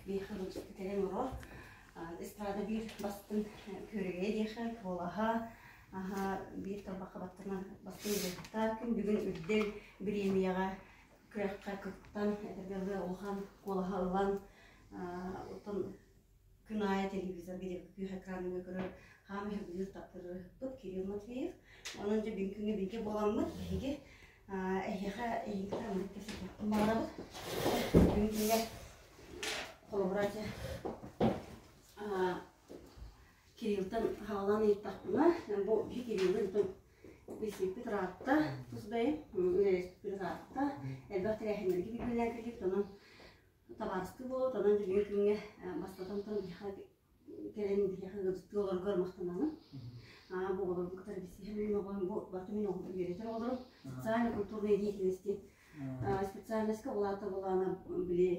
биһиэхэ ыалдьытты кэлэн олорор. Эстрада биир бастыҥ күөрэгэйэ диэхэ, куолаһа, биир тарбахха баттанар бастыҥ ырыаһыттар. Күн бүгүн үрдэл бириэмийэҕэ күрэххэ кыттан, этэргэ улахан куолаһа ылан, оттон күн аайы телевизорга күөх экраныга көрөр хаамай сөбүлүүр таптыырыһыппыт Кирилл Матвеев. Онон дьэ бүгүн күҥҥэ бииргэ буоламмыт биһиги эһиэхэ эһиги маннык кэпсэтиэхпин баҕарабыт. Бүгүн күҥҥэ холобура дьэ Кириллтан хаалан ыйыттахпына, бу биһи Кириллы билсибиппит ыраатта, тус бэйэм үлэлэспиппит ыраатта, элбэх тэрээһиннэргэ бииргэлээн кэлбит, онон табаарыстыы буолуут, онон бүгүҥҥү күҥҥэ бастатан туран биһиэхэ кэлэн биһиэхэ ыалдьыттыы олоргор махтанабын. Бу оҕолорбун кытары билсиһэн мин оҕом бу барыта мин оҕом үөрэтэр оҕолорум социально-культурной деятельности специальностька улаата булаана били.